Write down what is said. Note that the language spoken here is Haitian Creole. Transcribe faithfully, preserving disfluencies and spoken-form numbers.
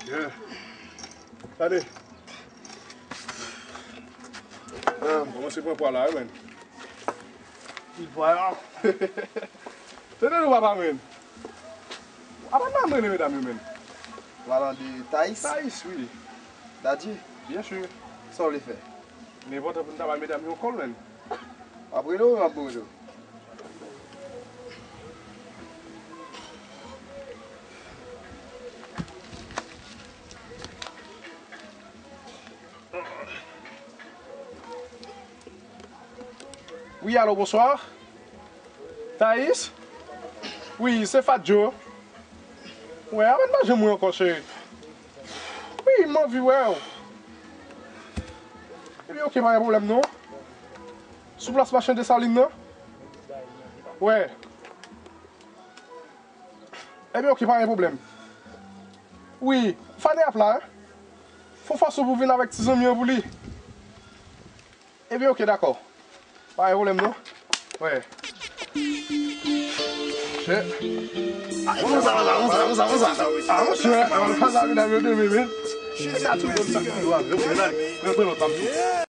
Yeah. Tande. Ah, m kòmanse pran pwa la, wi, menn. Pil pwa la. Tande nou, papa, menn. Apa n pa rele medam yo, menn? Palan de Thaïs? Thaïs, wi. Daddy? Byen si. Sa w vle fè? Li enpòtan pou n ta bay medam yo yon kòl, menn. W ap rele w, m ap rele w. Wi, alo, bonswa. Thaïs? Wi, se Fadjo. Wè, apa n pa janm wè ankò, cheri? Wi, m anvi wè w. Ebyen, oke, pa gen pwoblèm, non. Sou plas machin Desalin nan? Wè. Ebyen, oke, pa gen pwoblèm. Wi, Fane ap la, hein? Fè yon fòs ou pou vin avèk ti zanmi an pou li. Ebyen, oke, dakò. Pa gen pwoblèm, non. Wè. Chè. Ah, konsa, konsa, konsa, konsa, konsa. Ah, monchè, ah, konsa, medam yo demen, men. Chè, sa tout moun sa ki dwa. Yo, yo, yo, yo, yo, yo, yo, yo.